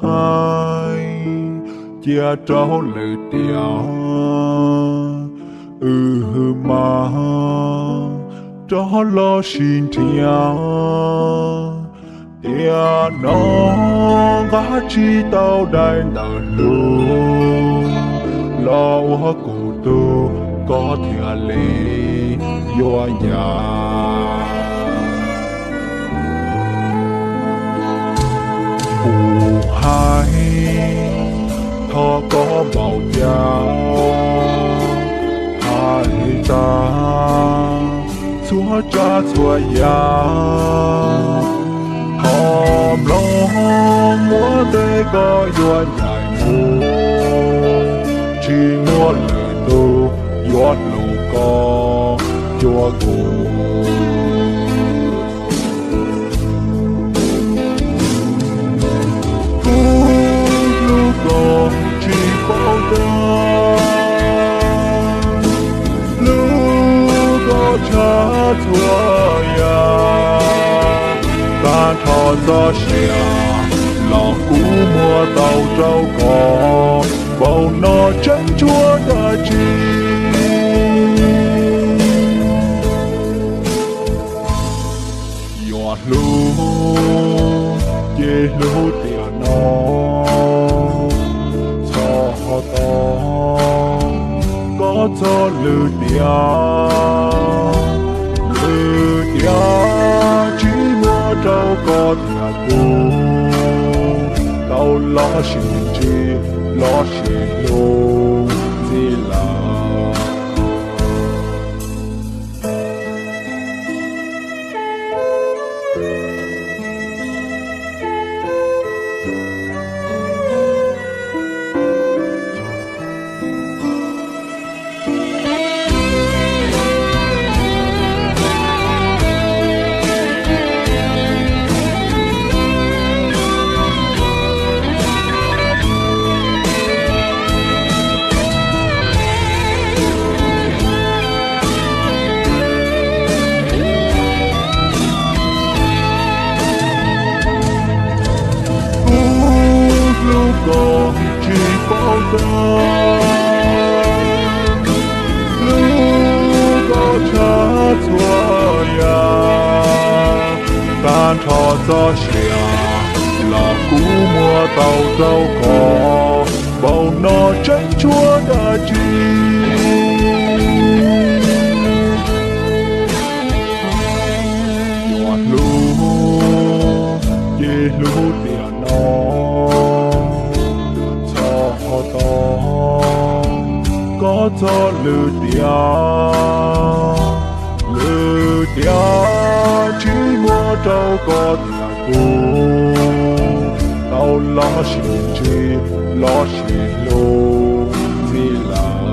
hais cia rau lwm tiam, wb mam rov los sib nrhiav. Tiam no nqa tsis tau daim ntawv hlub los ua kuv tug, koj thiaj li yuav nyiam. Kuv hais thov koj npaum cas, hais tag txhua tsav txhua yam, thov mloog muab tej koj yuav ncaim mus, tsis muaj lwm tus yuav hlub koj cuag kuv. Kuv hlub koj tsis paub tag, hlub koj tshaj txhua yam. Tag nrho txoj sia los kuv muab tau rau koj, npaum no tseem tshuav dab tsi? Yuav hlub ces hlub tiam no, txhob tos koj txog lwm tiam. Lwm tiam tsis muaj rau koj thiab kuv tau los sib ntsib, los sib hlub ntxiv lawm. Kuv hlub koj tsis paub tag, hlub koj tshaj txhua yam. Tag nrho txoj sia los kuv muab tau rau koj, npaum no tseem tshuav dab tsi? Yuav hlub ces hlub tiam no, txhob tos koj txog lwm tiam. Lwm tiam tsis muaj rau koj thiab kuv tau los sib ntsib, los sib hlub ntxiv lawm.